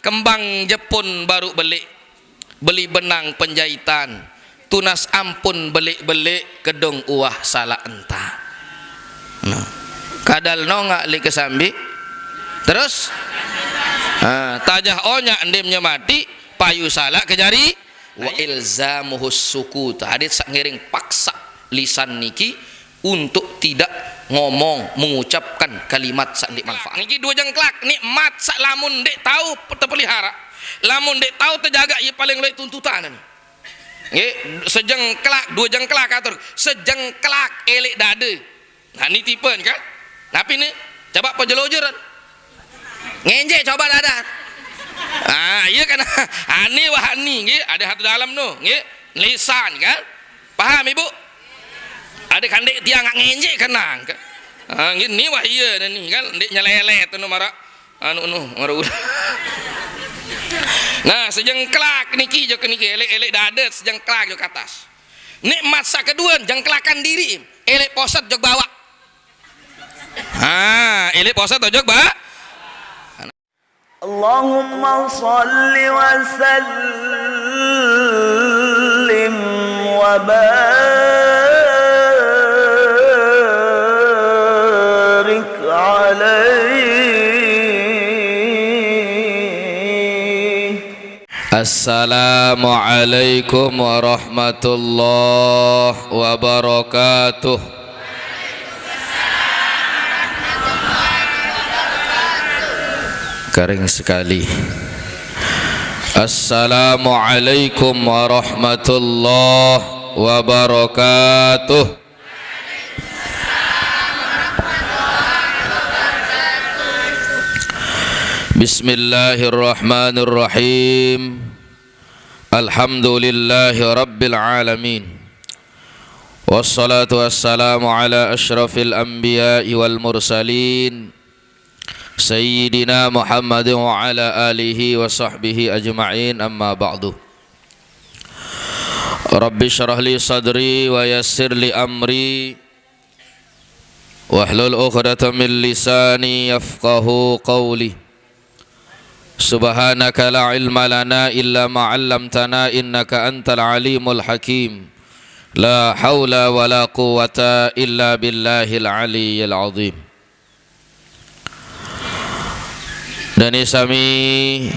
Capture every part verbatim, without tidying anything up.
Kembang Jepun baru belik, beli benang penjahitan, tunas ampun belik-belik, kedung uwah salak enta. Nah, kadal nongak li kesambi. Terus, nah, tajah onyak ndim nyemati, payu salak ke jari, wa ilzamuhus sukut. Hadis sak ngiring paksa lisan niki untuk tidak ngomong, mengucapkan kalimat sak ndik manfaat. Niki dua jengklak, nikmat sak lamun ndik tahu terpelihara. Lamun ndik tahu terjaga, iya paling luwih tuntutan. Nggih, sejengklak, dua jengklak atur. Sejengklak elek dada. Nah, ni tipe ni kan. Tapi ni, coba pejelojeran. Ngenjek coba dada. Ah, iya kan. Ani wah ani, nggih, ada satu dalam tu, nggih. Lisan kan. Paham, Ibu? Ada kandik tiang ngak ngenjek kenang kan. Ah, nggih, ni wah iya ni kan, ndik nyelelet tu marak anu nu, marak. Nah, sejengklak niki jok niki, elek-elek dada sejengklak jok atas. Nikmat sak kedua, jengklakan diri, elek poset jok bawah. Ha, elek poset jok bawah. اللهم صل وسلم وبارك عليه. Assalamualaikum warahmatullahi wabarakatuh. Kering sekali. Assalamualaikum warahmatullahi wabarakatuh. Bismillahirrahmanirrahim. Alhamdulillahi rabbil alamin. Wassalatu wassalamu ala asyrafil anbiya'i wal mursalin, Sayyidina Muhammadin wa ala alihi wa sahbihi ajma'in, amma ba'du. Rabbi syrah li sadri wa yassir li amri, wahlul uqdatam min lisani yafqahu qawli. Subhanaka la ilma lana illa ma 'allamtana innaka antal alimul hakim. La haula wa la quwwata illa billahil aliyyil azim. Dane sami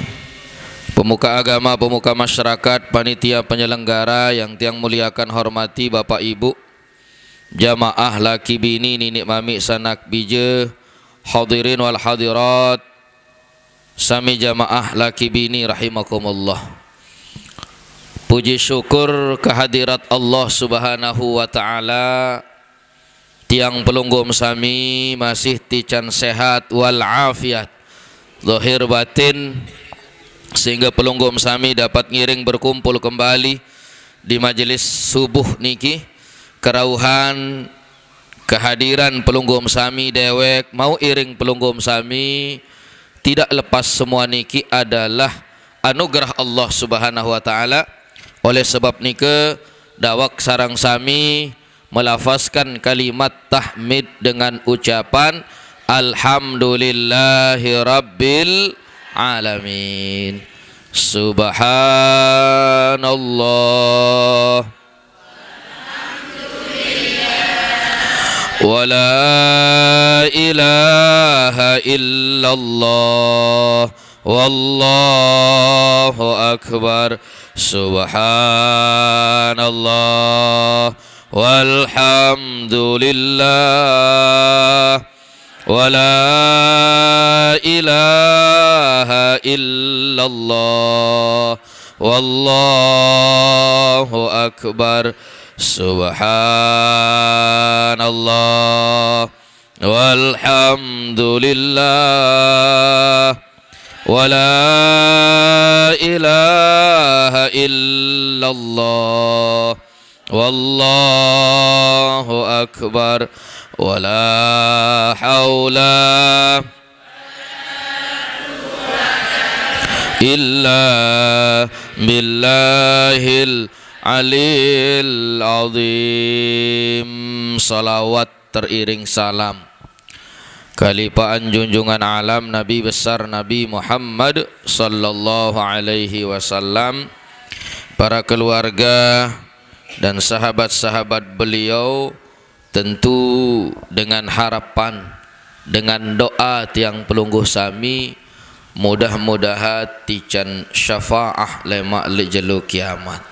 pemuka agama, pemuka masyarakat, panitia penyelenggara yang tiang muliakan, hormati, Bapak Ibu, jamaah laki bini, ninik mami sanak bija, hadirin wal hadirat, sami jamaah laki bini rahimakumullah. Puji syukur kehadirat Allah Subhanahu wa taala, tiang pelungguh sami masih tican sehat wal afiat zahir batin, sehingga pelungguh sami dapat ngiring berkumpul kembali di majelis subuh niki. Kerauhan kehadiran pelungguh sami dewek, mau iring pelungguh sami, tidak lepas semua niki adalah anugerah Allah Subhanahu wa taala. Oleh sebab nika, dawek sareng sami melafazkan kalimat tahmid dengan ucapan, "Alhamdulillahi rabbil alamin." Subhanallah. Wa la ilaha illallah. Wallahu akbar. Subhanallah. Walhamdulillah. Wa la ilaha illallah. Wallahu akbar. Subhanallah. Walhamdulillah. Wa la ilaha illallah. Wallahu akbar. Wa la haula illa billahil aliyil azim. Salawat teriring salam. Kalipaan junjungan alam Nabi besar Nabi Muhammad sallallahu alaihi wasallam, para keluarga dan sahabat-sahabat beliau, tentu dengan harapan, dengan doa tiang pelungguh sami, mudah-mudahan tican syafaah lemak li jelo kiamat.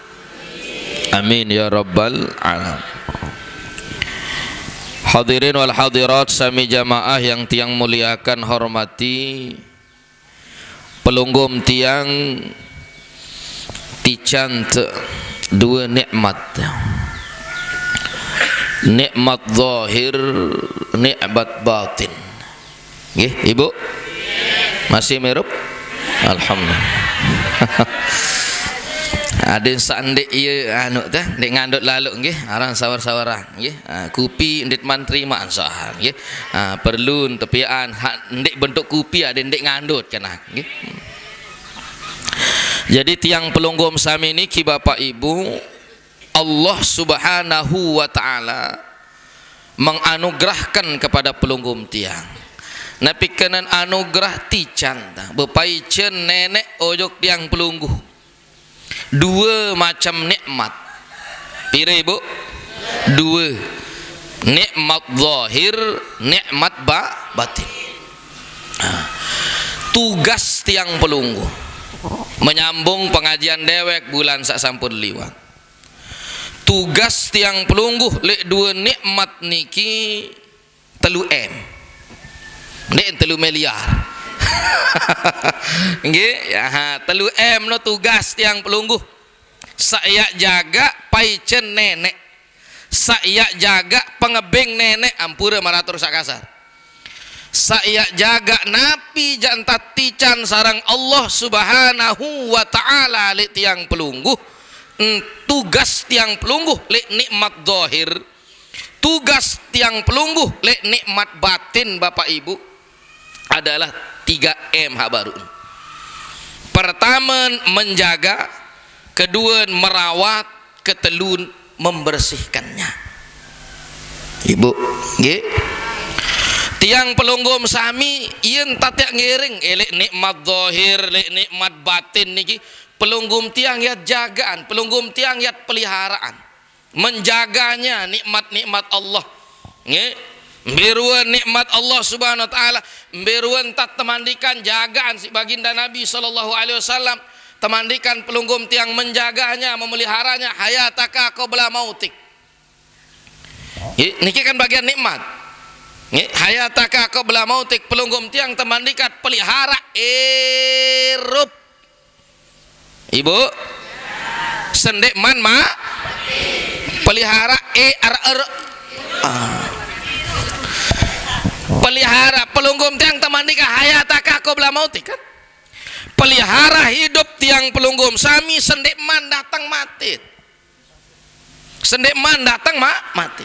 Amin ya rabbal alam. Hadirin wal hadirat sami jamaah yang tiang muliakan hormati, pelunggum tiang tican te dua nikmat. Nikmat zahir, nikmat batin. Nggih, Ibu? Masih mirup? Alhamdulillah. Adin sandik iya anu teh, ndik ngandut lalu nggih, aran sawar-sawaran nggih. Ah, kupi ndit man terima ansahan nggih. Ah, perlu tepian hak ndik bentuk kupi adin ndik ngandut kena nggih. Jadi tiang pelunggum sami niki Bapak Ibu, Allah Subhanahu wa taala menganugerahkan kepada pelunggum tiang. Napi kenen anugerah tican tah, bepaicen nenek ojok tiang pelungguh. Dua macam nikmat. Pira, Ibu? Dua. Nikmat zahir, nikmat ba batin. Nah, tugas tiang pelungguh, menyambung pengajian dewek bulan sak sampun liwat. Tugas tiang pelungguh lek dua nikmat niki telu M. Ndik telu miliar. Nggih, ya, ha, telu M no tugas tiang pelungguh. Sak yak jaga paicen nenek. Sak yak jaga pengebing nenek, ampura maratur sak kasar. Sak yak jaga napi jak entat tican sarang Allah Subhanahu wa taala lek tiang pelungguh. Tugas tiang pelungguh lek nikmat zahir. Tugas tiang pelungguh lek nikmat batin Bapak Ibu adalah tiga M hak baru. Pertama menjaga, kedua merawat, ketelun membersihkannya. Ibu, nggih. Tiang pelunggum sami yen tatek ngiring elek nikmat zahir, lek nikmat batin niki pelunggum tiang yat jagaan, pelunggum tiang yat peliharaan. Menjaganya nikmat-nikmat Allah. Nggih. Mbiruan nikmat Allah Subhanahu wa taala, mbiruan tat temandikan jagaan si baginda Nabi sallallahu alaihi wasallam, temandikan pelunggum tiang menjaganya, memeliharanya, hayataka qabla mautik. Nggih, niki kan bagian nikmat. Nggih, hayataka qabla mautik, pelunggum tiang temandikan pelihara irup. Ibu, sendek man ma pelihara e ar er. Ah. Pelihara pelunggum tiang teman nikah hayataka qabla mautik kan. Pelihara hidup tiang pelunggum sami sendek man datang mati. Sendek man datang ma mati.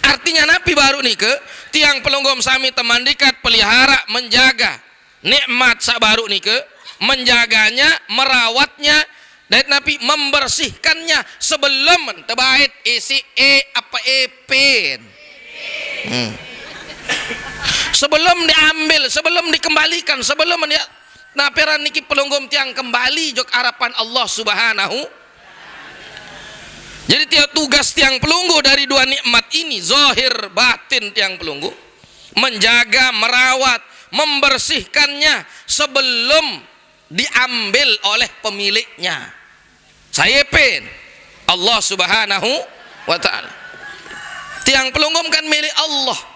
Artinya napi baru nike, tiang pelunggum sami teman dikat pelihara menjaga nikmat sak baru nike, menjaganya, merawatnya, dait napi membersihkannya sebelum tebait isi e apa epin. Hmm. Sebelum diambil, sebelum dikembalikan, sebelum dia naperan niki pelunggum tiang kembali jok harapan Allah Subhanahu. Jadi tiap tugas tiang pelungguh dari dua nikmat ini, zahir batin tiang pelungguh, menjaga, merawat, membersihkannya sebelum diambil oleh pemiliknya. Saya pin Allah Subhanahu wa taala. Tiang pelunggum kan milik Allah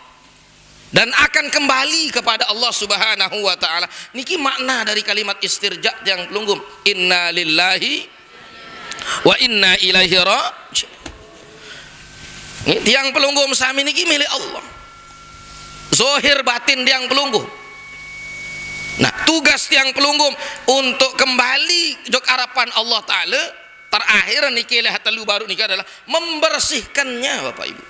dan akan kembali kepada Allah Subhanahu wa taala. Niki makna dari kalimat istirja tiang pelunggum. Inna lillahi wa inna ilaihi raji. Tiang pelunggum sami niki milik Allah. Zohir batin tiang pelunggum. Nah, tugas tiang pelunggum untuk kembali jok harapan Allah Ta'ala. Terakhir niki lah telu baru niki adalah membersihkannya, Bapak Ibu.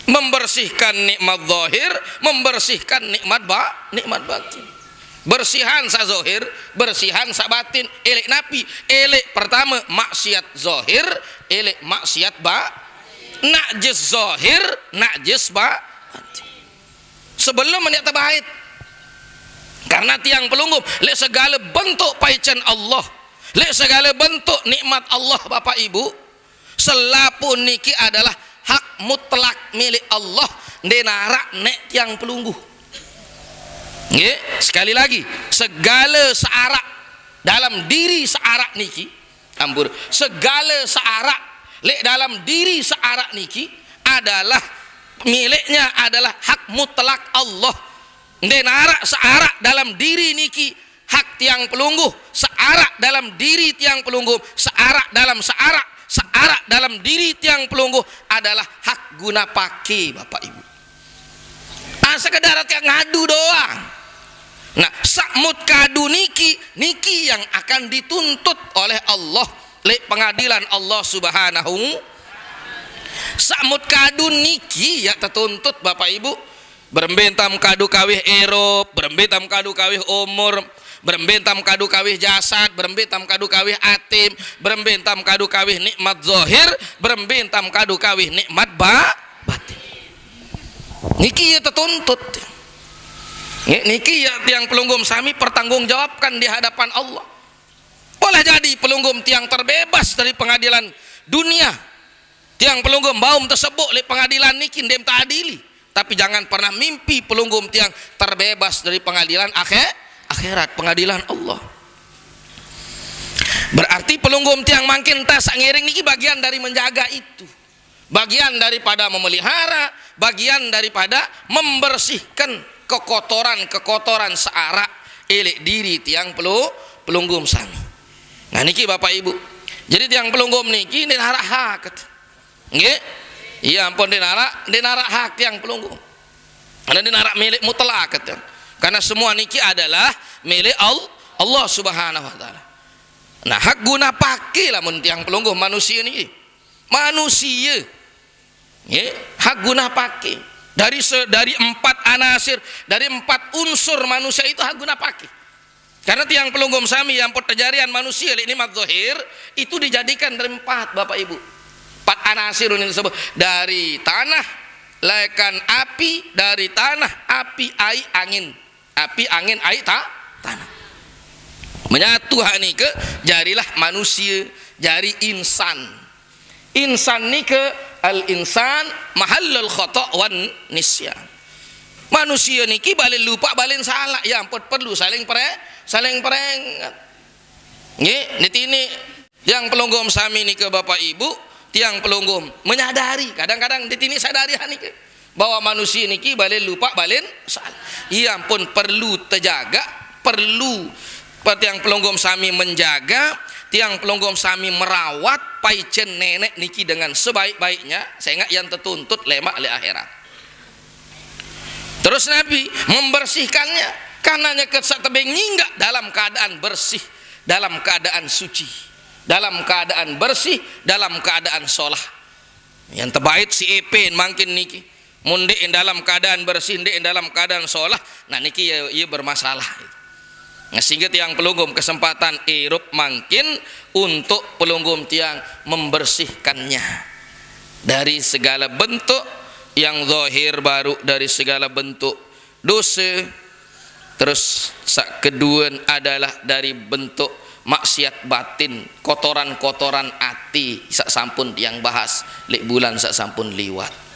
Membersihkan nikmat zahir, membersihkan nikmat ba nikmat batin. Bersihan sa zahir, bersihan sa batin. Elek napi? Elek pertama maksiat zahir, elek maksiat ba najis zahir, najis ba batin. Sebelum meniak tebait. Karena tiang pelungguh, lek segala bentuk paicen Allah, lek segala bentuk nikmat Allah, Bapak Ibu, selapuq niki adalah hak mutlak milik Allah, ndeq naraq neq tiang pelungguh. Nggih, sekali lagi, segala searaq dalam diri searaq niki, ampun, segala searaq leq dalam diri searaq niki adalah miliknya, adalah hak mutlak Allah. Ndeq naraq searaq dalam diri niki hak tiang pelungguh, searaq dalam diri tiang pelungguh, searaq dalam searaq, searaq dalam diri tiang pelungguh adalah hak guna pake, Bapak Ibu. Nah, sekedar tiang ngadu doang. Nah, saq mut kadu niki, niki yang akan dituntut oleh Allah leq pengadilan Allah Subhanahu. Saq mut kadu niki ya tetuntut, Bapak Ibu. Berembe entam kadu kawih irup, berembe entam kadu kawih umur, berembe entam kadu kawih jasad, berembe entam kadu kawih atim, berembe entam kadu kawih nikmat zahir, berembe entam kadu kawih nikmat ba-, batin. Niki ya tetuntut. Nggih, niki ya tiang pelungguh sami pertanggungjawabkan di hadapan Allah. Boleh jadi pelungguh tiang terbebas dari pengadilan dunia. Tiang pelungguh baum tersebut leq pengadilan niki ndeq teadili. Tapi jangan pernah mimpi pelungguh tiang terbebas dari pengadilan akhir, akhirat, pengadilan Allah. Berarti pelungguh tiang mangkin tas ngiring niki bagian dari menjaga itu. Bagian daripada memelihara, bagian daripada membersihkan kekotoran-kekotoran searaq leq diri tiang pelu-, pelungguh sami. Nah, niki Bapak Ibu. Jadi tiang pelungguh niki ndeq naraq hak. Nggih? Iya, ampun, ndeq naraq, ndeq naraq hak tiang pelungguh. Karena ndeq naraq milik mutlak, kata. Karena semua niki adalah milik Al-, Allah Subhanahu wa Ta'ala. Nah, hak guna pake lamun tiang pelungguh manusia niki. Manusia. Nggih, hak guna pake. Dari se-, dari empat anasir, dari empat unsur manusia itu hak guna pake. Karena tiang pelungguh sami yang terjarian manusia leq nikmat zahir itu dijadikan dari empat, Bapak Ibu. Empat anasir ini disebut dari tanah, lekan api, dari tanah, api, aiq, angin. Api, angin, aiq, ta-, tanah. Menyatu hak nike, jarilah manusia, jari insan. Insan nike al-insan mahallul khata' wan nisyan. Manusia niki balen lupaq, balen salaq. Ya ampun, perlu saling pre-, saling peringet. Nggih, nitini tiang pelungguh sami nike Bapak Ibu, tiang pelungguh menyadari, kadang-kadang nitini sadari nike, bahwa manusia niki balen lupaq, balen salaq. Iya ampun, perlu tejaga, perlu pa-, tiang pelungguh sami menjaga, tiang pelungguh sami merawat paicen neneq niki dengan sebaik-baiknya, sengaq yang tetuntut lemaq leq akhirat. Terus Nabi membersihkannya, karena nyeket saq tebeng nyinggaq dalam keadaan bersih, dalam keadaan suci, dalam keadaan bersih, dalam keadaan solah. Yang tebait si Epin mangkin niki. Mun ndeq dalam keadaan bersih, ndeq dalam keadaan solah, nah niki ye, ye bermasalah. Nah, sehingga tiang pelungguh kesempatan irup mangkin untuk pelungguh tiang membersihkannya dari segala bentuk yang zahir, baru dari segala bentuk dosa. Terus saq keduen adalah dari bentuk maksiat batin, kotoran-kotoran ati saq sampun tiang bahas leq bulan saq sampun liwat.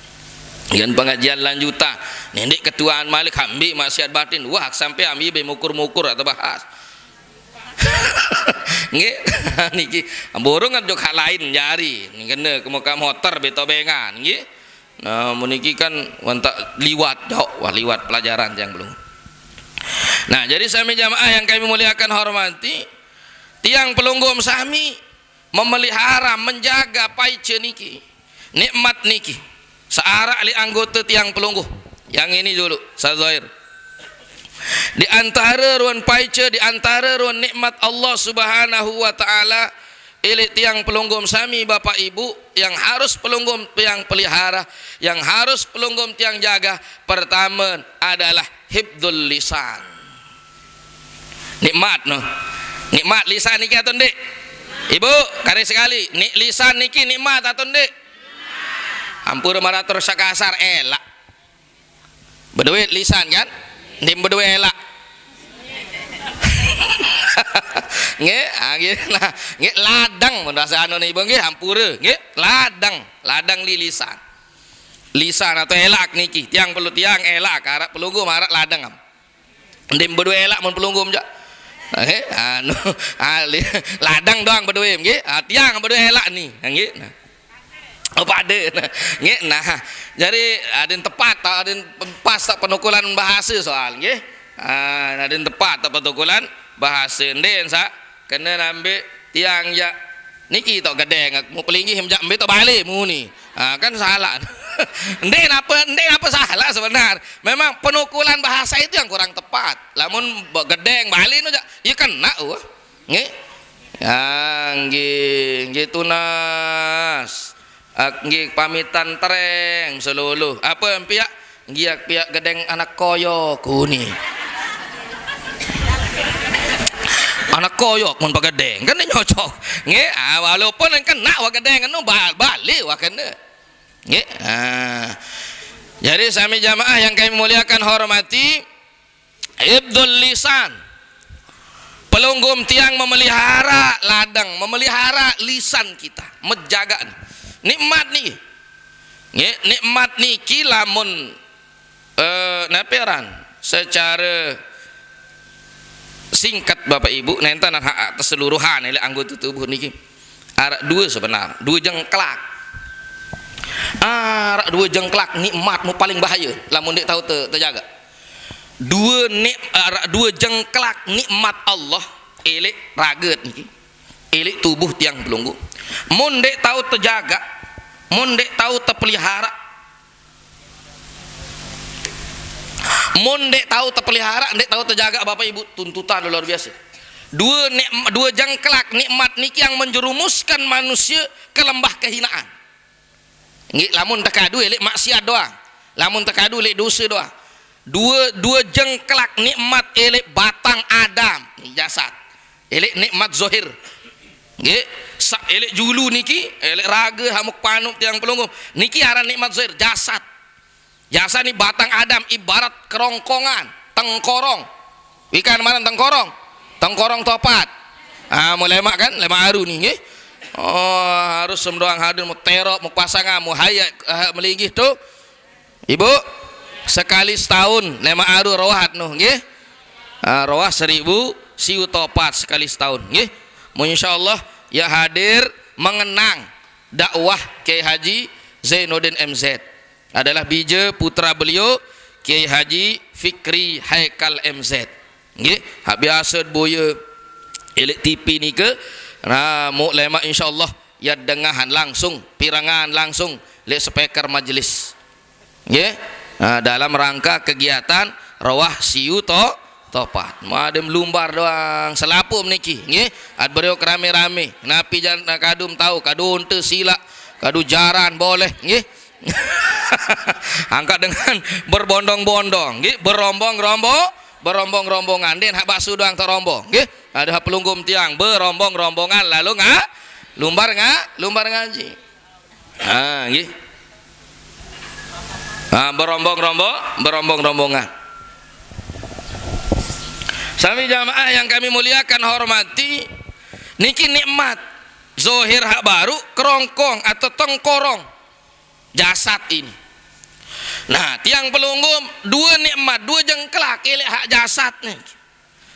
Yen pengajian lanjutan, nendeq ketuaan malik hambi maksiat batin, wah, sampai hambi be mukur-mukur atau bahas. Nggih, niki burung kan jok hak lain jari. Niki kene kemuka motor beto bengan, nggih. Nah, meniki kan wantak liwat, jauh, wah, liwat pelajaran tiang belum. Nah, jadi sami jamaah yang kami muliakan, hormati, tiang pelungguh sami memelihara, menjaga paice niki, nikmat niki, searaq leq anggota tiang pelungguh. Yang ini dulu, Ustaz Zahir. Di antara ruen paice, di antara ruen nikmat Allah Subhanahu wa Ta'ala, ileq tiang pelungguh sami, Bapak Ibu, yang harus pelungguh tiang pelihara, yang harus pelungguh tiang jaga, pertama adalah hifdzul lisan. Nikmat, no. Nikmat lisan niki atau ndeq? Ibu, kali sekali, ni-, lisan niki nikmat atau ndeq? Ampun, maratur sakasar, elaq. Beduit lisan kan? Ndeq beduit elaq. Nggih, ah, nggih. Nah, nggih, ladang mun bahasa anu niku, nggih, ampure, nggih, ladang, ladang li-, lisan. Lisan atau elaq niki, tiang pelu-, tiang elaq araq pelungguh maraq ladang am. Ndeq beduit elaq mun pelungguh jaq. Eh, anu, ah, li-, ladang doang beduit, nggih. Ah, tiang beduit elaq ni, nggih. Nah. Oh, pade. Nggih, nah. Jari, adeqn tepat, adeqn pas taoq penukulan bahase soal, nggih. Ah, adeqn tepat taoq penukulan bahase. Ndeqn saq kene nambe tiang jaq niki taoq gedeng, mu pelinggih jaq mbe taoq bale muni. Ah, kan salah. Ndeq nape, ndeq nape salah sebenar. Memang penukulan bahasa itu yang kurang tepat. Lamun be-, gedeng bale no jaq, ye kene, wah. Nggih. Ah, nggih, nggih tunas. Ak, nggih pamitan tereng seluluh. Ape piaq? Nggih, ak piaq gedeng anak koyok, kuni. Anak koyok mun pegedeng, kan nyocok. Nggih, ah, walaupun kene wah gedeng anu ba-, bale wah kene. Nggih. Ah. Jadi sami jamaah yang kami muliakan, hormati, hifdzul lisan. Pelungguh tiang memelihara ladang, memelihara lisan kita, mejaga nikmat niki. Nggih, nikmat niki lamun, eh, nape aran? Secara singkat Bapak Ibu, nenten hak keseluruhan leq anggota tubuh niki. Araq due sebenar, due jengklak. Araq due jengklak nikmat mu paling bahaye lamun ndeq tao te-, tejaga. Due nik-, araq due jengklak nikmat Allah eleq rage niki. Eleq tubuh tiang pelungguh. Mun ndeq tao tejaga, mun ndeq tao tepelihara, mun ndeq tao tepelihara, ndeq tao tejaga, Bapak Ibu, tuntutan luar biasa. Due nik-, due jengklak nikmat niki yang menjerumuskan manusia ke lembah kehinaan. Nggih, lamun tekadu eleq maksiat doang. Lamun tekadu eleq dose doang. Due, due jengklak nikmat eleq batang Adam, jasad. Eleq nikmat zohir. Nggih, sa-, eleq julu niki, eleq rage hamuk panuq tiang pelungguh. Niki aran nikmat zohir, jasad. Jasad ni batang Adam ibarat kerongkongan, tengkorong. Wikan maraq tengkorong. Tengkorong topat. Ah, mau lemaq kan? Lemaq aru ni, nggih. Oh, harus semdoang hadir, mau terop, mau pasangan, mau hayak, eh, melinggih tu. Ibu, sekali setahun, lemaq aru rohat noh, nggih. Ah, roah seribu, siu topat sekali setahun, nggih. Mau insyaallah, ya hadir mengenang dakwah Kiai Haji Zainuddin M Z. Adalah bija putra beliau, Kiai Haji Fikri Haikal M Z. Nggih, hak biasa boya eleq T V nike, nah, muq lemaq insyaallah ya dengahan langsung, pirengan langsung leq speaker majelis. Nggih. Nah, dalam rangka kegiatan roah siu to-, topat. Madem lumbar doang, selapuq niki, nggih. At beliau kerame-rame. Napi jan-, kadum tau, kadu unte silaq, kadu jaran boleh, nggih. Angkat dengan berbondong-bondong, nggih, berombong-rombo-, berombong-rombongan. Ndeqn hak bakso doang terombong, nggih. Ada hak pelungguh tiang berombong-rombongan lalu nga-, lumbar nga-, lumbar ngaji. Ha, nggih. Ha, berombong-rombo-, berombong-rombongan. Sami jamaah yang kami muliakan, hormati, niki nikmat. Zohir hak baru, kerongkong atau tengkorong. Jasad ini. Nah, tiang pelungguh, due nikmat, due jengkelak, eleq hak jasad ni.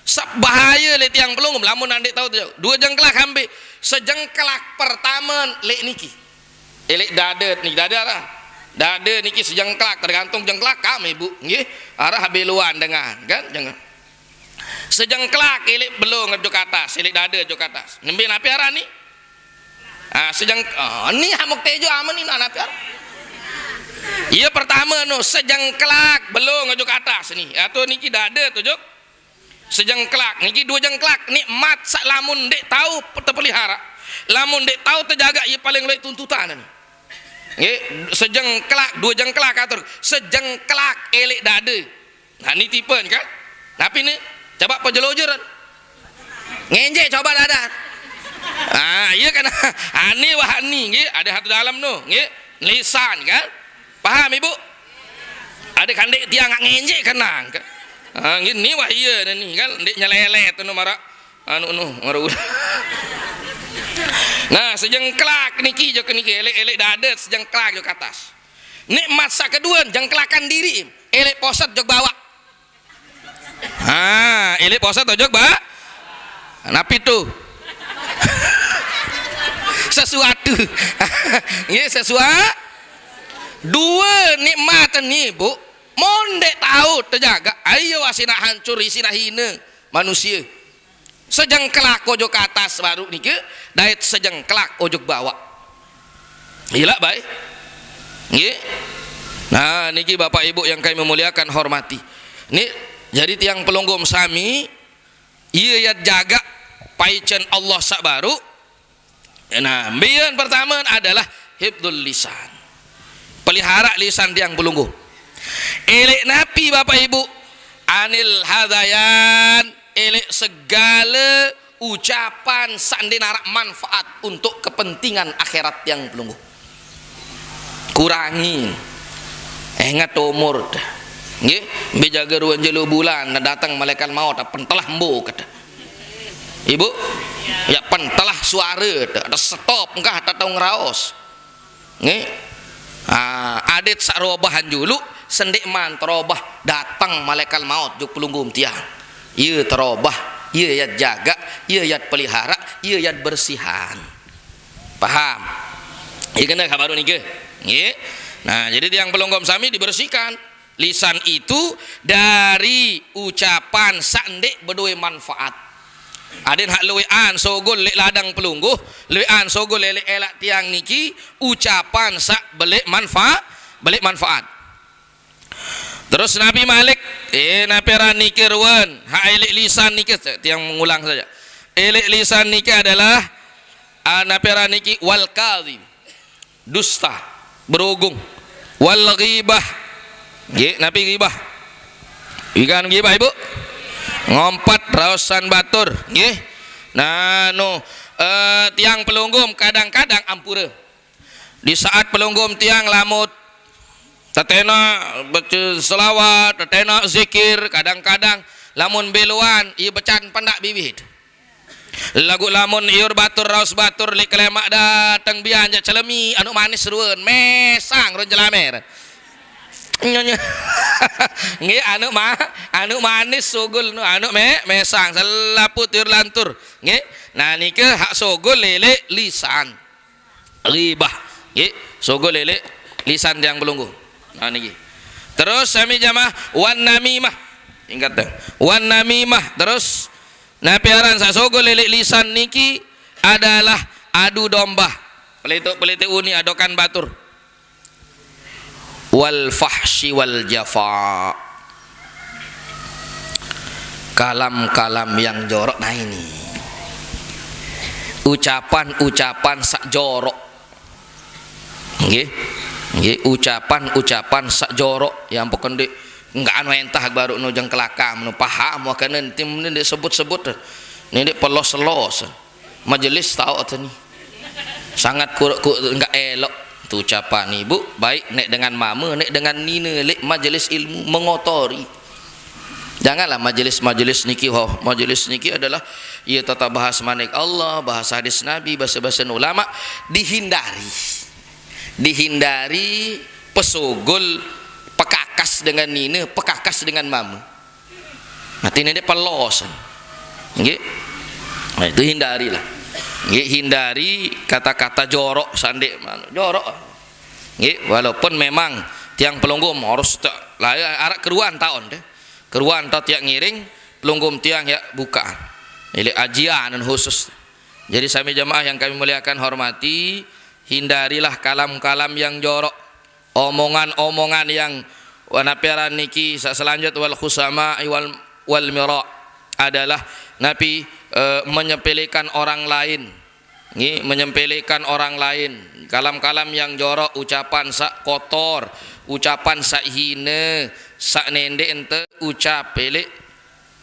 Saq bahaye leq tiang pelungguh, lamun ndeq tao tejaga. Due jengkelak ambe. Sejengkelak pertame leq niki. Eleq dade niki, dade arah. Dade niki sejengkelak, tergantung jengkelak kam, Ibu. Nggih. Arah beloan dengan, kan? Jeng-, sejengkelak eleq belung ojok atas, eleq dade ojok atas. Nembe napi arah ni? Ah, sejeng-, ah, ni hamuk tejo amen ni napi arah. Iya, pertame no, sejengkelak belung ojok atas ni. Atau niki dade ojok sejengkelak. Niki due jengkelak nikmat saq lamun ndeq tao tepelihara, lamun ndeq tao tejaga, ye paling lueq tuntutan ni. Nggih, sejengkelak, due jengkelak atur. Sejengkelak eleq dade. Nah, ni tipen kan? Napi ni? Coba pejelo jur. Ngenjek coba dade. Ah, iya kan? Ani wah ani, nggih, ada satu dalam tu, nggih. Lisan kan? Paham, Ibu? Ada kan dek tiang ngak ngenjek kenang ke. Ha, gini wah iya dah ni kan, dek nyelelet tu no marak anu no maru. Nah, sejengklak niki jo ke niki, elek-elek dadet sejengklak jo ke atas. Nikmat sak kedua, jengklakan diri, elek poset jo ke bawah. Ha, elek poset jo ke ba-, napi tu? Sesuatu. Nggih, sesuatu. Dua nikmat ni, Bu. Mon dek tau tejaga, ayo wah sinak hancur, sinak hina manusia. Sejengklak ojo ke atas baru niki, dait sejengklak ojo ke bawah. Ilak bae. Nggih. Nah, niki Bapak Ibu yang kami muliakan, hormati. Ni jadi tiang pelungguh sami, iya yat jaga paicen Allah sak baru. Nah, mbiyen pertama adalah hifdzul lisan. Pelihara lisan tiang pelungguh. Elek napi Bapak Ibu? Anil hadayan, elek segala ucapan sak ndeq narak manfaat untuk kepentingan akhirat tiang pelungguh. Kurangi. Ingat umur dah. Nggih, mbe jaga ruan jelo bulan, nah datang malaikat maut, pentelah mbo kata. Ibu, ya pentelah suara dah, ada stop, enggak ada tau ngeraos. Nggih. Ah, adet sak robahan julu, sendeq man terobah, datang malaikat maut juk pelungguh tiang. Iya terobah, iya yat jaga, iya yat pelihara, iya yat bersihan. Paham? Iya kena kabar nike. Nggih. Nah, jadi tiang pelungguh sami dibersihkan. Lisan itu dari ucapan sak ndeq bedoe manfaat. Aden hak luwean sogol leq ladang pelungguh, luwean sogol leq elak tiang niki, ucapan sak beleq manfa-, beleq manfaat. Terus napi malik, eh, napi aran niki ruen, hak elek lisan niki, tiang mengulang saja. Elek lisan niki adalah, ah, napi aran niki wal kadhib. Dusta, berugung. Wal ghibah. Nggih, napi ghibah? Wikan ghibah, Ibu? Ngompat raosan batur, nggih. Nah, nu, eh, tiang pelungguh kadang-kadang ampura. Di saat pelungguh tiang lamun tetena baca selawat, tetena zikir, kadang-kadang lamun beloan, ie becan pendak bibit. Laguq lamun iur batur raos batur leq kelemaq dateng bian jaq celemi, anuq manis ruen, mesang ruen jelamer. Nyonya. Nggih, anuq ma-, anuq manis sugul, anuq me-, mesang, selapuq tiur lantur. Nggih. Nah, nike hak sugul leleq lisan. Ghibah. Nggih, sogol leleq lisan tiang pelungguh. Nah, niki. Terus sami jamaah, wan namimah. Ingat deh. Wan namimah. Terus napi aran saq sogol leleq lisan niki adalah adu domba. Pelituk-pelituk uni adokan batur. Wal fahsyi wal jafa. Kalam-kalam yang jorok, nah ini. Ucapan-ucapan sak jorok. Nggih. Nggih, ucapan-ucapan sak jorok yang pokok ndeq, enggak anu entah baru nu jengkelakam nu paham wakane tim ni ndeq sebut-sebut. Ni ndeq pelos-los. Majelis tao atau ni. Sangat kuruk ku enggak elok tu ucapan ibu, baik nek dengan mama, nek dengan nina leq majelis ilmu mengotori. Janganlah majelis-majelis niki, ho, majelis niki adalah ia tata bahas manik Allah, bahas hadis Nabi, bahasa-bahasa ulama, dihindari. Dihindari pesogol pekakas dengan nina, pekakas dengan mama. Artine dia pelos. Nggih. Nah, itu hindarilah. Nggih, hindari kata-kata jorok sandik manuk. Jorok. Nggih, walaupun memang tiang pelungguh harus tak lah, araq keruan taun deh. Keruan tau tiang ngiring, pelungguh tiang ya buka. Ini ajian khusus. Jadi sami jamaah yang kami muliakan, hormati, hindarilah kalam-kalam yang jorok, omongan-omongan yang wa napi aran niki sa-, selanjut wal khusama wal, wal mira adalah napi, eh, menyepelekan orang lain. Nggih, menyepelekan orang lain. Kalam-kalam yang jorok, ucapan sak kotor, ucapan sak hina, sak nendek ente ucap elek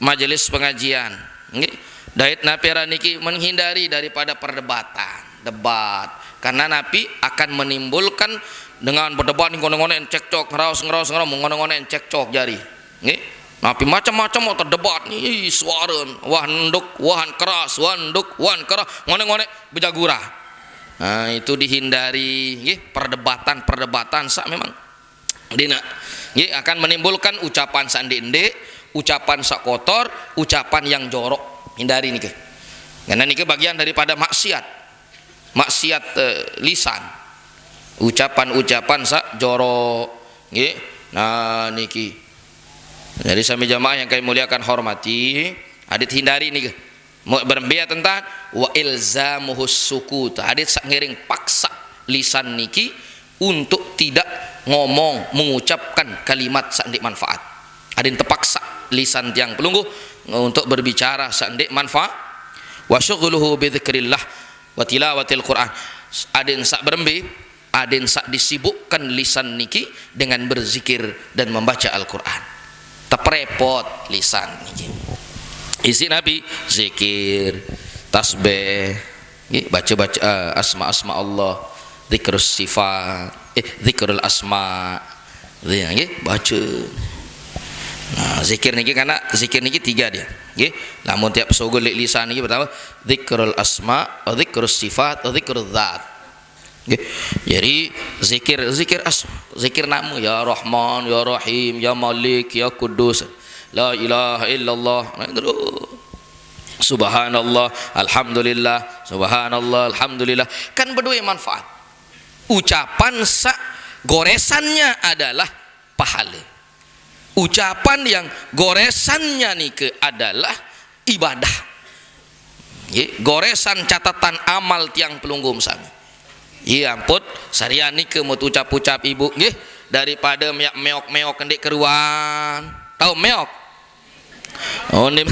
majelis pengajian. Nggih. Dait napi aran niki menghindari daripada perdebatan, debat. Karena napi akan menimbulkan Dengan berdebat ni ngonek-ngonek cekcok, ngeraos, ngeraos, ngeraos, ngonek-ngonek cekcok jari. Nggih. Napi macam-macam mau terdebat ni, ih, suara. Wah nduk, wah keras, wah nduk, wah keras, ngonek-ngonek bejagura. Nah, itu dihindari, nggih, perdebatan-perdebatan sak memang dina. Nggih, akan menimbulkan ucapan sak ndik-ndik, ucapan sak kotor, ucapan yang jorok. Hindari niki. Karena niki bagian daripada maksiat. Maksiat, eh, lisan. Ucapan-ucapan sak jorok. Nggih. Nah, niki. Jadi sami jamaah yang kami muliakan hormati, adik hindari niki. Mau berembe tentang wa ilzamuhus sukut. Adik sak ngiring paksa lisan niki untuk tidak ngomong, mengucapkan kalimat sak ndik manfaat. Adik terpaksa lisan tiang pelungguh untuk berbicara sak ndik manfaat. Wa syughluhu bi dzikrillah wa tilawatil Quran. Adik sak berembe, adik sak disibukkan lisan niki dengan berzikir dan membaca Al-Quran. Teprepot lisan niki. Isi napi? Zikir, tasbih, nggih, baca-baca, eh, asma-asma Allah, zikrus sifat, eh, zikrul asma. Nggih, baca. Nah, zikir niki karena zikir niki tiga dia. Nggih. Lamun tiap sogol lek lisan niki pertama zikrul asma, zikrus sifat, zikrul zat. Nggih. Jadi zikir, zikir as, zikir nama, ya Rahman, ya Rahim, ya Malik, ya Kudus. La ilaha illallah. Nah, terus. Subhanallah, alhamdulillah, subhanallah, alhamdulillah. Kan berdua manfaat. Ucapan sak goresannya adalah pahala. Ucapan yang goresannya nike adalah ibadah. Nggih, goresan catatan amal tiang pelungguh sami. Iya ampun, sarian nike mau ucap-ucap ibu nggih, daripada meok-meok ndik keruan. Tahu meok? Oh, ni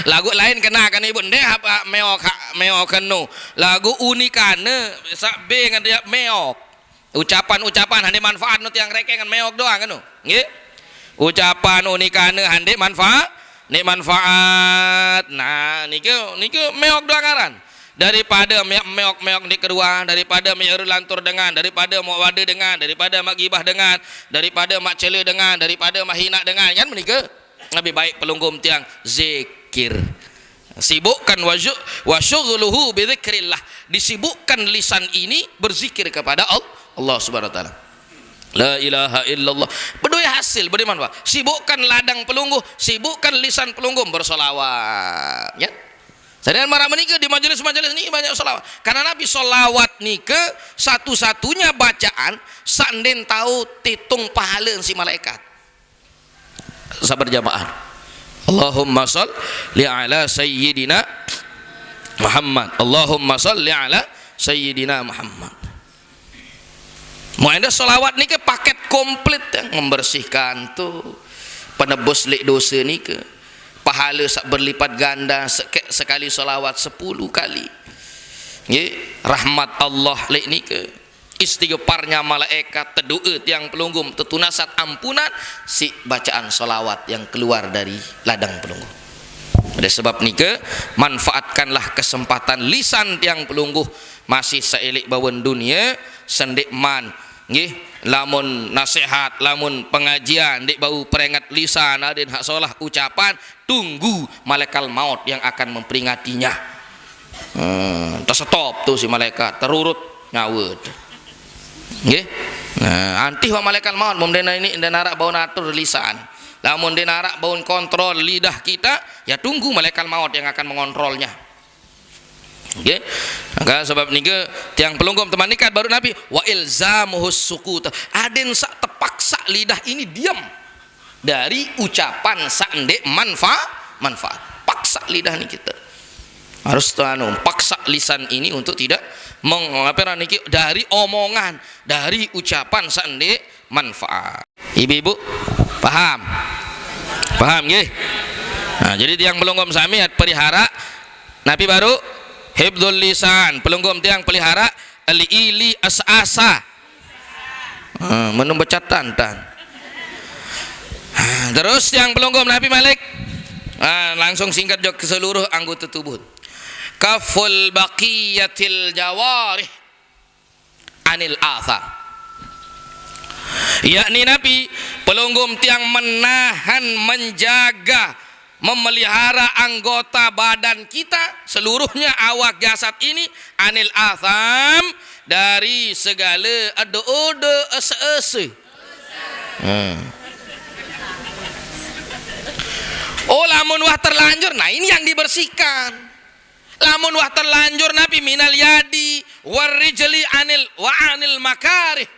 lagu lain kena kan ibu. Ndeh apa meok, meok kenu. Lagu unikane sak be ngan dia meok. Ucapan-ucapan hande manfaat nu tiang reke ngan meok doang anu. Nggih. Ucapan unikane hande manfaat, ni manfaat. Nah, niki niki meok doang aran. Daripada meok-meok ndik keruan, daripada meok lantur dengan, daripada mau wada dengan, daripada mak gibah dengan, daripada mak cela dengan, daripada mak hina dengan, kan menika lebih baik pelungguh tiang zikir. Sibukkan wa syughluhu bi dzikrillah. Disibukkan lisan ini berzikir kepada Allah, Allah Subhanahu wa taala. La ilaha illallah. Berdua hasil, berdua manfaat. Sibukkan ladang pelungguh, sibukkan lisan pelungguh bersolawat. Ya. Sarian marah menika di majelis-majelis ni banyak solawat. Karena Nabi solawat nika satu-satunya bacaan sanden tahu titung pahala si malaikat. Sabar jamaah. Allahumma shalli ala sayyidina Muhammad. Allahumma shalli ala sayyidina Muhammad. Mau ada solawat ni ke paket komplit ya, membersihkan tu, penebus lek dosa ni ke, pahala sak berlipat ganda seke-, sekali solawat sepuluh kali. Ye, rahmat Allah lek ni ke, istighfarnya malaikat, tedoa tiang pelungguh, tetunasat ampunan si bacaan solawat yang keluar dari ladang pelungguh. Oleh sebab nika, manfaatkanlah kesempatan lisan tiang pelungguh masih sailik bawen dunia, sendek man. Nggih, lamun nasihat, lamun pengajian, ndik bau peringat lisan, adin hak solah ucapan, tunggu malaikat maut yang akan memperingatinya. Hmm, tersetop tu si malaikat, terurut nyawa tu. Nggih. Nah, antih wa malaikat maut, mun dena ini, dena arak bau natur lisan. Lamun dena arak bau kontrol lidah kita, ya tunggu malaikat maut yang akan mengontrolnya. Nggih. Maka sebab nika tiang pelungguh teman nikat baru Nabi wa ilzamuhus sukut. Aden sak terpaksa lidah ini diam dari ucapan sak ndik manfa-, manfaat. Paksa lidah ni kita. Harus tu anu, paksa lisan ini untuk tidak meng-, apa niki, dari omongan, dari ucapan sak ndik manfaat. Ibu-ibu, paham? Paham nggih? Nah, jadi tiang pelungguh sami pelihara napi baru hifdzul lisan, pelungguh tiang pelihara li-, ili asa-asa. Ah, menung becatan tan. Ah, terus tiang pelungguh napi malik? Ah, langsung singkat jok ke seluruh anggota tubuh. Kaful baqiyatil jawarih anil athar. Yakni napi? Pelungguh tiang menahan, menjaga, memelihara anggota badan kita seluruhnya, awak jasad ini, anil atham, dari segala ode-ode, ese-ese. Hmm. Oh, lamun wah terlanjur, nah, ini yang dibersihkan. Lamun wah terlanjur napi? Minal yadi warijli anil wa anil makarih.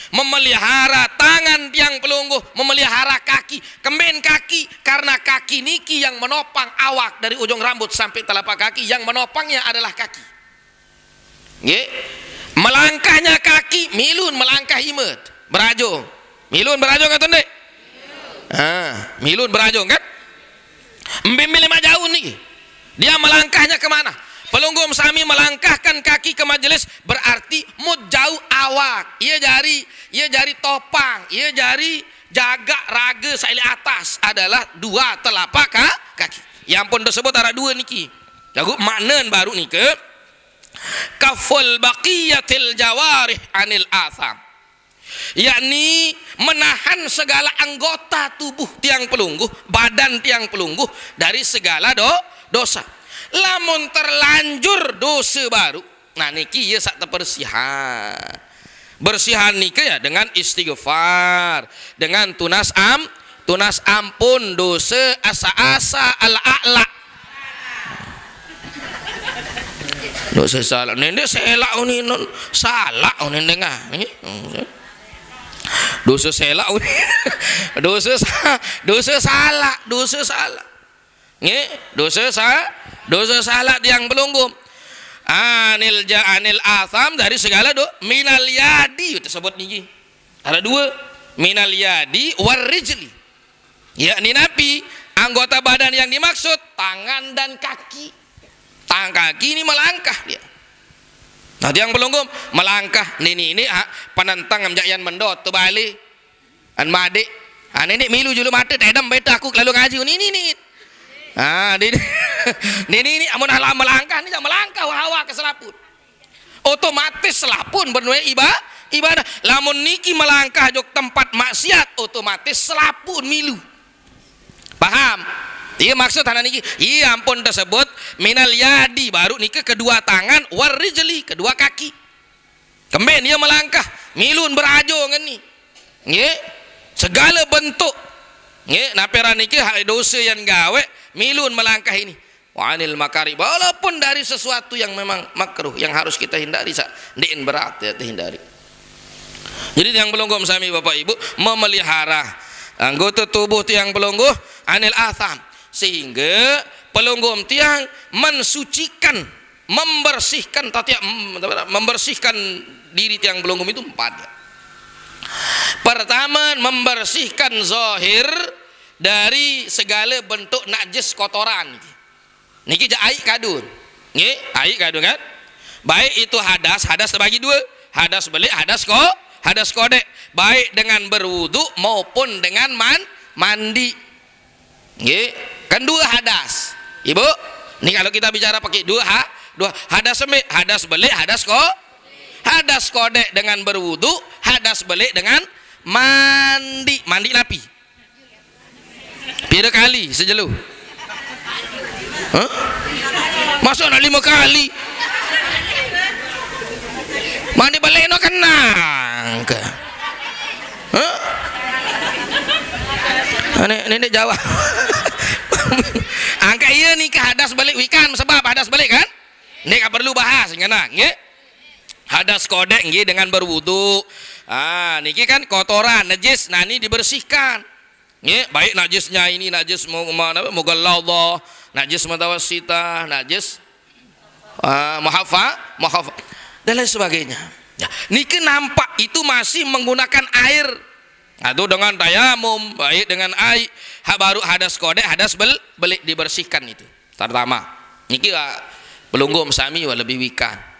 Memelihara tangan tiang pelungguh, memelihara kaki. Kemben kaki? Karena kaki niki yang menopang awak dari ujung rambut sampai telapak kaki, yang menopangnya adalah kaki. Nggih. Melangkahnya kaki, milun melangkah imet. Berajung. Milun berajung atau ndik? Ah, milun berajung kan? Mbimbil lima jauh nih. Dia melangkahnya kemana? Pelungguh sami melangkahkan kaki ke majelis, berarti mut jauh awak. Ia jari, ia jari topang, ia jari jaga raga saili atas adalah dua telapak ka-, kaki. Yang pun tersebut ada dua niki. Lagu maknen baru nike. Kaful baqiyatil jawarih anil atham. Yakni menahan segala anggota tubuh tiang pelungguh, badan tiang pelungguh dari segala do-, dosa. Lamun terlanjur dosa baru, nah, niki ia sak tebersihan. Bersihan niki ya dengan istighfar, dengan tunas am-, tunas ampun dosa asa-asa, ala-ala. Dosa salah. Nende selak uni non, salah uni nengah. Nggih. Dosa selak uni. Dosa sa-, dosa salah, dosa salah. Nggih, dosa sa-, dosa salah tiang pelungguh. Anil ja-, anil atham, dari segala do-, minal yadi tersebut niki. Ada dua. Minal yadi warijli. Yakni napi? Anggota badan yang dimaksud tangan dan kaki. Tangan kaki ini melangkah dia. Nah, tiang pelungguh melangkah nini ini, ah, penentang am jayan mendot tu balik. An madik. Ah, nenek milu julu mata tedem beta aku kelalu ngaji. Nini ni. Ah, nini, nini ni amun halah melangkah ni, melangkah hawa ke selaput. Otomatis selapun benue iba-, ibadah. Lamun niki melangkah jok tempat maksiat, otomatis selapun milu. Paham? Iya maksud hana niki. Iya ampun tersebut minal yadi, baru niki kedua tangan, warijli, kedua kaki. Kemben iya melangkah, milun berajo ngeni. Nggih. Segala bentuk. Nggih, naperan niki hak dosa yang gawe, milun melangkah ini. Wa anil makari, walaupun dari sesuatu yang memang makruh, yang harus kita hindari, sa-, ndekin berat ya, dihindari. Jadi yang pelungguh sami Bapak Ibu, memelihara anggota tubuh tiang pelungguh anil atham, sehingga pelungguh tiang mensucikan, membersihkan tatiak, membersihkan diri tiang pelungguh itu empat. Pertama, membersihkan zahir dari segala bentuk najis kotoran. Niki ja aik kadun. Nggih, aik kadun kan? Baik itu hadas, hadas terbagi dua. Hadas belik, hadas ko-, hadas kodek. Baik dengan berwudu maupun dengan man-, mandi. Nggih, kan dua hadas. Ibu, ini kalau kita bicara pakai dua ha-, dua hadas semik, hadas belik, hadas ko-, hadas kodek dengan berwudu, hadas belik dengan mandi. Mandi napi? Pira kali sejelo? Hah? Masa nak lima kali? Mandi balik no kenang ke? Hah? Nenek, nenek jawab. Angkat iya ni ke hadas balik wikan sebab hadas balik kan? Ni ka perlu bahas ngena, nggih. Hadas kodek nggih dengan berwudu. Ah, niki kan kotoran, najis, nah ni dibersihkan. Nggih, baik najisnya ini najis mu-, ma-, apa, mughalladhah, najis mutawassithah, najis, ah, muhaffa-, muhaffa-, dan lain sebagainya. Ya, niki nampak itu masih menggunakan air. Atau dengan tayamum, baik dengan air, ha-, baru hadas kodek, hadas bel-, belik dibersihkan itu. Pertama, niki, ah, pelungguh sami wah lebih wikan.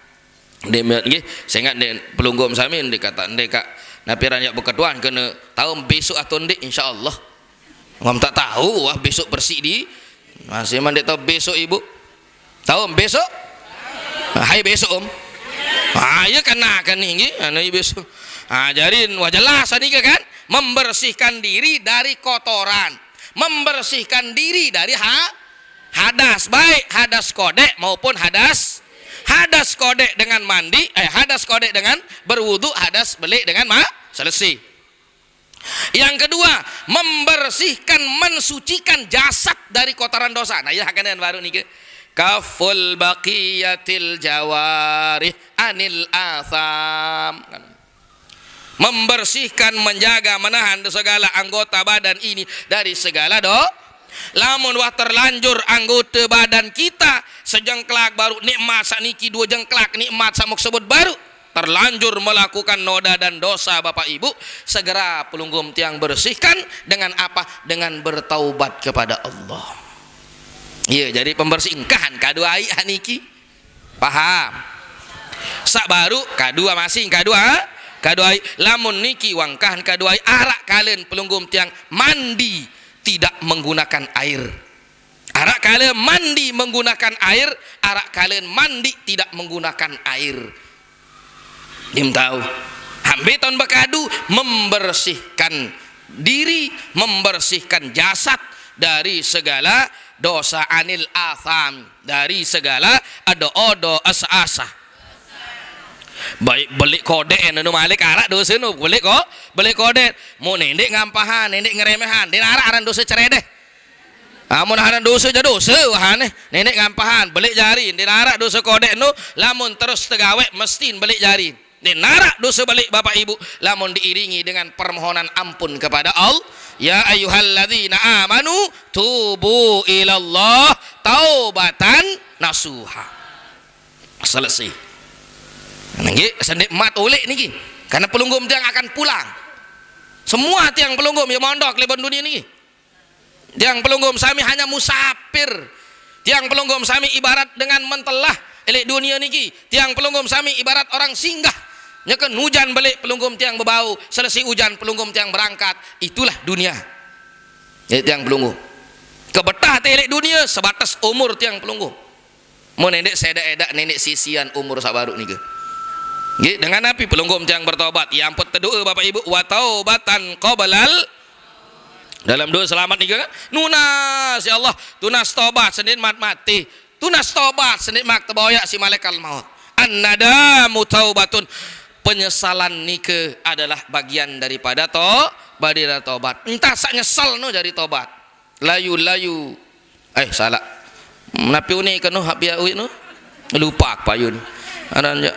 Dia nggih, seingat dia pelungguh sami dia kata, dia kak, napi ran yak beketuan kena tahu besok atau ndik, insyaallah. Ngam tak tahu wah besok bersih di. Masih man dia tahu besok ibu. Tahu besok? Ah, hai besok, Om. Ah, iya kena kan ni nggih, anu besok. Ha, jarin wah jelas niki kan? Membersihkan diri dari kotoran, membersihkan diri dari ha-, hadas, baik hadas kodek maupun hadas, hadas kodek dengan mandi, eh, hadas kodek dengan berwudu, hadas belik dengan ma-, selesai. Yang kedua, membersihkan, mensucikan jasad dari kotoran dosa. Nah, ya, kan baru nih, kaful baqiyatil jawarih anil asam. Membersihkan, menjaga, menahan segala anggota badan ini dari segala do-, lamun wah terlanjur anggota badan kita sejengklak baru nikmat sakniki, dua jengklak nikmat sak muk sebut baru terlanjur melakukan noda dan dosa, Bapak Ibu, segera pelungguh tiang bersihkan. Dengan apa? Dengan bertaubat kepada Allah. Iya, jadi pembersih engkahan kadu ai niki. Paham? Sak baru kadu masih kadu, kadu ai. Lamun niki wah engkahan kadu ai, arak kalen pelungguh tiang mandi tidak menggunakan air. Arak kalen mandi menggunakan air, arak kalen mandi tidak menggunakan air. Dim tahu. Hambe taun bakadu, membersihkan diri, membersihkan jasad dari segala dosa, anil asam, dari segala ada odo asa-asa. Baik belik kodek anu malik arak dosa nu, belik ko-, belik kodek. Mau nendek ngampahan, nendek ngeremehan, dia arak aran dosa ceredeh. Amun aran dosa ja dosa, wahane. Nendek ngampahan, belik jari, nendek arak dosa kodek nu, lamun terus tegawe mesti belik jari. Nendek arak dosa belik, Bapak Ibu, lamun diiringi dengan permohonan ampun kepada Allah. Ya ayyuhalladzina amanu tubu ilallah taubatan nasuha. Selesai. Niki sendek mat oleh niki. Karena pelungguh tiang akan pulang. Semua tiang pelungguh ya mondok leban dunia niki. Tiang pelungguh sami hanya musafir. Tiang pelungguh sami ibarat dengan mentelah elek dunia niki. Tiang pelungguh sami ibarat orang singgah. Nyeken hujan belik pelungguh tiang bebau, selesai hujan pelungguh tiang berangkat. Itulah dunia. Ya, tiang pelungguh. Kebetah te elek dunia sebatas umur tiang pelungguh. Mun nendek sedak-edak nendek sisian umur sabaru nika. Nggih, dengan api pelungguh tiang bertobat. Ya ampun tedoa Bapak Ibu, wa taubatan qoblal, dalam doa selamat nika kan? Nunas, ya Allah, tunas tobat sendin mat mati. Tunas tobat sendin mak teboyak si malaikat maut. An-nadamu taubatun. Penyesalan nika adalah bagian daripada to-, daripada tobat. Entah sak nyesal nu jadi tobat. Layu-layu. Eh, salah. Napi uni kenu hak biak uik nu? Lupa apa yun. Aran ja.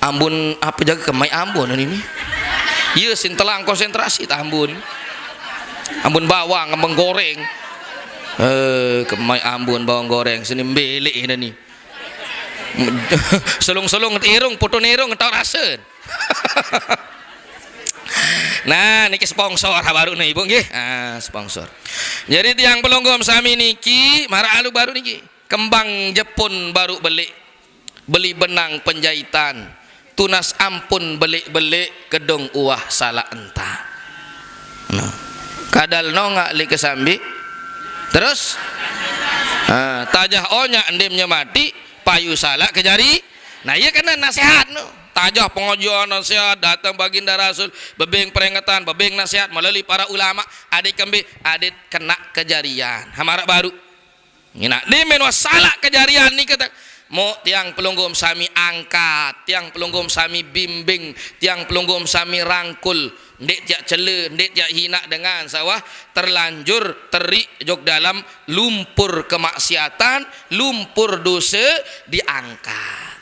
Ambun apa jaga kemai ambun ini. Iya, sintelang konsentrasi tambun. Ambun bawang, ambun goreng. Eh, kemai ambun bawang goreng sini belik ini ni. Selung-selung irung, putu nirung, tau rasa. Nah, niki sponsor baru nih Ibu nggih. Ah, sponsor. Jadi tiang pelungguh sami niki, mara alu baru niki. Kembang Jepun baru belik. Beli benang penjahitan. Tunas ampun belik-belik kedung uah salah enta. Nah. Kadal nongak li kesambi. Terus? Ah, tajah onyak endimnya mati, payu salah kejari. Nah, iya kena nasihat nu. Tajah pengajian nasihat, datang baginda Rasul, bebing peringatan, bebing nasihat melalui para ulama, adik kembi, adik kena kejarian. Hamarak baru. Ngina, dimen wasalak kejarian ni kata. Mo tiang pelungguh sami angkat, tiang pelungguh sami bimbing, tiang pelungguh sami rangkul. Ndik tiak cele, ndik tiak hina dengan sawah terlanjur terik jok dalam lumpur kemaksiatan, lumpur dosa diangkat.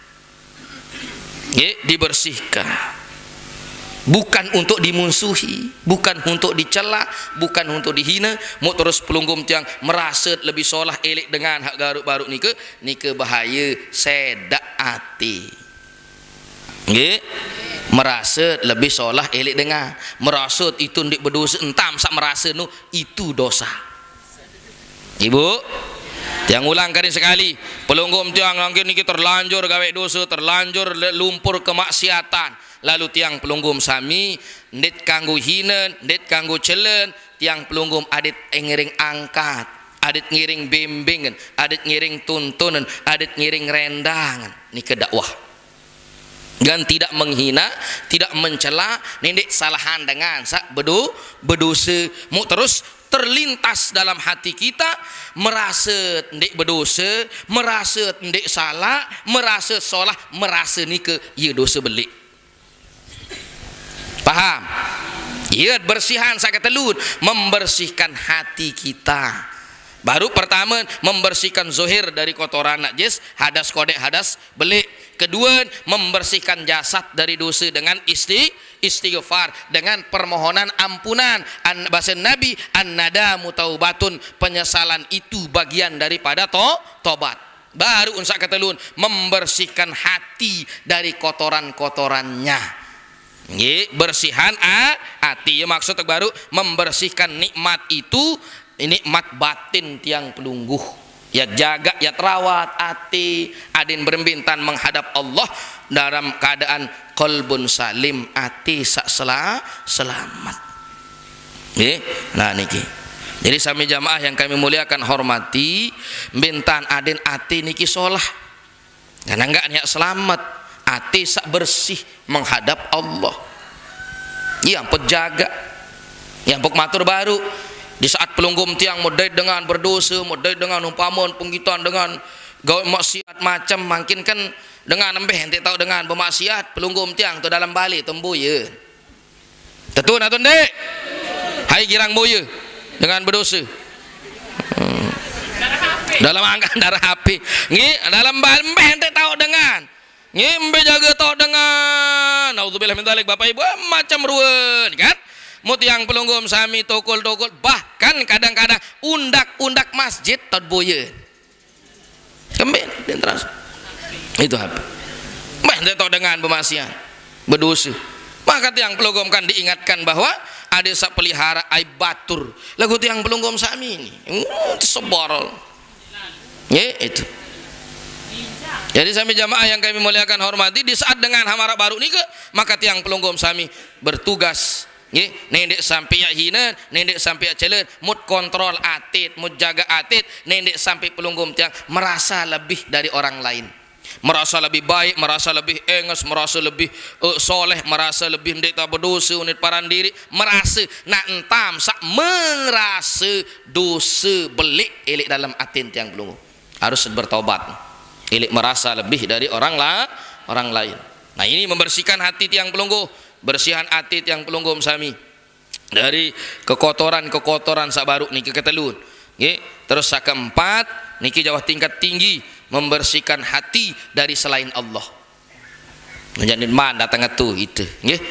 Nggih, dibersihkan. Bukan untuk dimunsuhi, bukan untuk dicela, bukan untuk dihina, mau terus pelungguh tiang merasa lebih solah elek dengan hak garuk baruk nika, nika bahaya sedak ati. Nggih, merasa lebih solah elek dengan, merasa itu ndik berdosa, entam sak merasa nu itu dosa. Ibu, tiang ulang kali sekali. Pelungguh tiang nangkin niki terlanjur gawe dosa, terlanjur le-, lumpur kemaksiatan. Lalu tiang pelungguh sami, ndit kanggo hinen, ndit kanggo celen, tiang pelungguh adit ngiring angkat, adit ngiring bimbingan, adit ngiring tuntunan, adit ngiring rendangan. Niki dakwah. Dan tidak menghina, tidak mencela, ndeq salahan dengan saq bedo-, bedosa. Muq terus terlintas dalam hati kita, merase ndeq bedosa, merase ndeq salaq, merase solah, merase nike ie dose beleq. Paham? Ie bersihan saq ketelun, membersihkan hati kita. Baru pertame, membersihkan zohir dari kotoran najis, hadas kodeq, hadas beleq. Kedue, membersihkan jasad dari dosa dengan isti-, istighfar, dengan permohonan ampunan. An-, bahasa Nabi, "An-nadamu taubatun," penyesalan itu bagian daripada to-, tobat. Baru unsaq ketelun, membersihkan hati dari kotoran-kotorannya. Nggih, bersihan a-, ati. Ya, maksud baru membersihkan nikmat itu, nikmat batin tiang pelungguh. Ya, jaga, ya, terawat ati, adin berembe ntan menghadap Allah dalam keadaan qalbun salim, ati saq sela-, selamet. Nggih. Nah, niki. Jadi, sami jamaah yang kami muliakan, hormati, mbe ntan adin ati niki solah. Karena enggak niat selamet, ati saq bersih menghadap Allah. Ie ampun jaga. Ie ampun matur baru. Di saat pelungguh tiang medait dengan berdosa, medait dengan umpame penggitan dengan gawe maksiat macem, mangkin kan dengan embeh ente tao dengan bemaksiat, pelungguh tiang to dalem bale to mboye. Tetu atau ndeq? Hai girang boye dengan bedosa. Hmm. Dalam angkaq darah api. Nggih, dalam bal-, embeh ente tao dengan. Nggih, mbe jage tao dengan. Naudzubillah min dzalik, Bapak Ibu, eh, macem ruen, kan? Muq tiang pelungguh sami tokol-tokol, bahkan kadang-kadang undak-undak masjid tao boye. Kembe, den terus. Itu apa? Mbah, ndeq tao dengan bemaksiat, bedosa. Maka tiang pelungguh kan diingatkan bahwa ade saq pelihara aib batur. Laguq tiang pelungguh sami ini, uh, tesebar. Nggih, itu. Jadi, sami jamaah yang kami muliakan, hormati, di saat dengan hamaraq baruq nike, maka tiang pelungguh sami bertugas, nggih, nendeq sampe yaq hine, nendeq sampe yaq cele, mut kontrol atit, mut jage atit, nendeq sampe pelungguh tiang merasa lebih dari orang lain. Merasa lebih baik, merasa lebih enges, merasa lebih, eh, soleh, merasa lebih ndeq tao bedosa unit paran diriq, merasa naq entam saq merasa dosa beleq ileq dalem atin tiang pelungguh. Harus bertobat. Ileq merasa lebih dari orang la-, orang lain. Nah, ini membersihkan hati tiang pelungguh, bersihan ati tiang pelungguh sami dari kekotoran-kekotoran saq baruq niki ketelun. Nggih, terus saq keempat niki jauh tingkat tinggi, membersihkan hati dari selain Allah. Nah, jaq ndeqman dateng etu ite, nggih.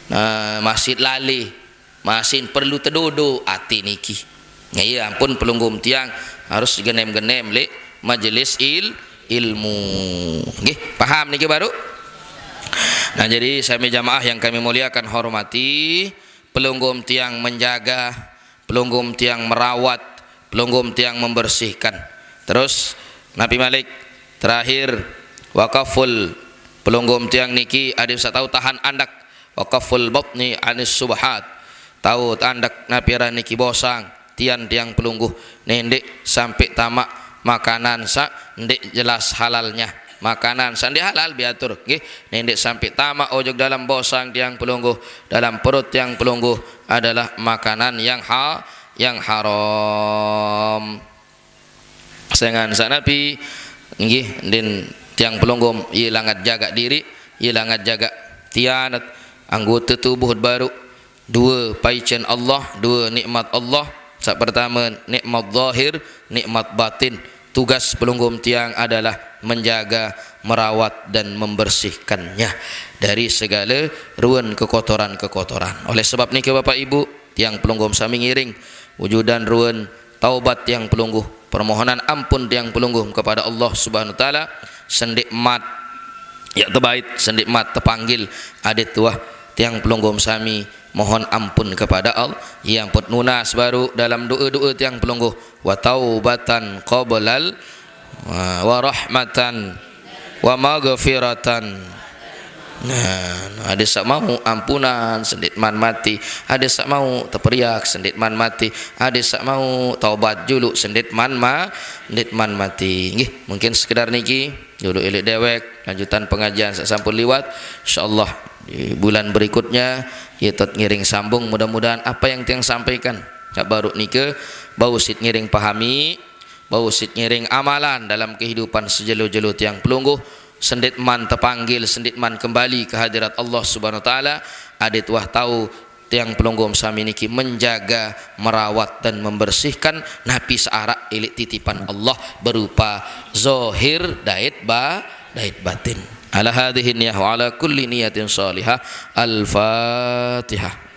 Nah, masih lali, masih perlu tedodo ati niki. Nah, iya ampun pelungguh tiang harus genem-genem leq majelis il-, ilmu. Nggih, paham niki baruq? Nah, jadi sami jamaah yang kami muliakan, hormati, pelungguh tiang menjaga, pelungguh tiang merawat, pelungguh tiang membersihkan. Terus, napi malik? Terakhir, wakaful pelungguh tiang niki adin saq tao tahan andek, wakaful batni anis subhat. Tao andek napi aran niki bosang, tian tiang pelungguh, nendeq sampe tamaq makanan saq ndeq jelas halalnya. Makanan saq ndeq halal biatur, nggih, nendeq sampe tamaq ojok dalam bosang tiang pelungguh, dalam perut tiang pelungguh adalah makanan yang ha-, yang haram. Sengan saq napi, nggih, ndeqn tiang pelungguh, ie langat jagaq diriq, ie langat jagaq tian, anggote tubuh baruq, due paicen Allah, due nikmat Allah. Saq pertame, nikmat zahir, nikmat batin. Tugas pelungguh tiang adalah menjaga, merawat, dan membersihkannya dari segala ruen kekotoran-kekotoran. Oleh sebab niki, Bapak Ibu, tiang pelungguh sami ngiring wujudan ruen taubat tiang pelungguh, permohonan ampun tiang pelungguh kepada Allah Subhanahu wa Taala, sendeqmat yaq tebait, sendeqmat tepanggil adeq tuah tiang pelungguh sami mohon ampun kepada Allah. Ie ampun nunas baruq dalam doe-doe tiang pelungguh, wa taubatan qablal, wa rahmatan, wa maghfiratan. Nah, ade saq mauq ampunan, sendeq man mate. Ade saq mauq teperiak, sendeq man mate. Ade saq mauq taubat juluq, sendeq man ma-, sendeq man mate. Nggih, mungkin sekedar niki, juluq eleq dewek, lanjutan pengajian saq sampun liwat. Insyaallah, di bulan berikutnya, ye tot ngiring sambung. Mudah-mudahan apa yang tiang sampaikan, saq baruq nike, bau sit ngiring pahami, bau sit ngiring amalan dalam kehidupan sejelo-jelo tiang pelungguh, sendeq man tepanggil, sendeq man kembali ke hadirat Allah Subhanahu wa Ta'ala, adeq wah tau tiang pelungguh sami niki menjaga, merawat, dan membersihkan napi saq araq eleq titipan Allah berupa zahir dait ba-, dait batin. Ala hadhihi niyah wa ala kulli niyatin salihah. Al-Fatihah.